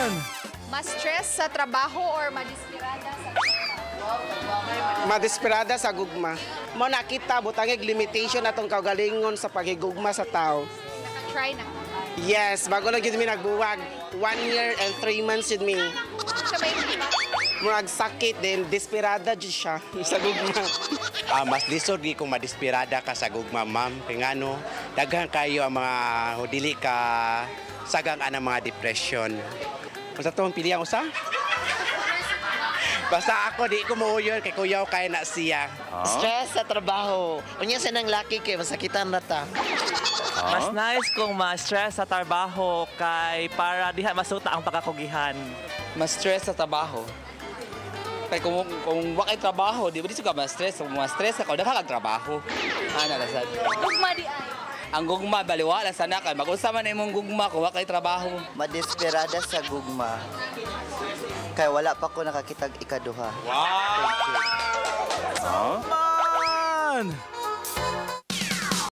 Man! Mas-stress sa trabaho or madesperada sa pera? Madesperada sa gugma. Mo nakita butangig limitation atong kaugalingon sa paghigugma sa tao. Naka-try na ka ba? Yes, bago lang gyud mi nagbuwag. 1 year and 3 months yun mi. Siya ba yung iba? Murag sakit din, desperada jud siya sa gugma. Ah, mas lisod gi kung madesperada ka sa gugma, ma'am. Kay ngano, daghan kayo ang mga dili ka sagang anang mga depression. Unsa tong pili ang usa? Basta ako di ko muuyon kay kuyaw kay na siya. Stress sa trabaho. Unya sa nang laki kay masakitan rata. Mas nice kung ma-stress sa trabaho kay para diha masuta ang pagkakugihan. Mas stress sa trabaho. Kay kung wa kay trabaho, di ba di ka ma-stress? Kung ma-stress ka, daghan kag trabaho. Ana ra sad. Gugma di ay. Ang gugma baliwala sana kay mag-unsa man imong gugma kung wa kay trabaho. Madesperada sa gugma. Kay wala pa ko nakakitag ikaduha. Man!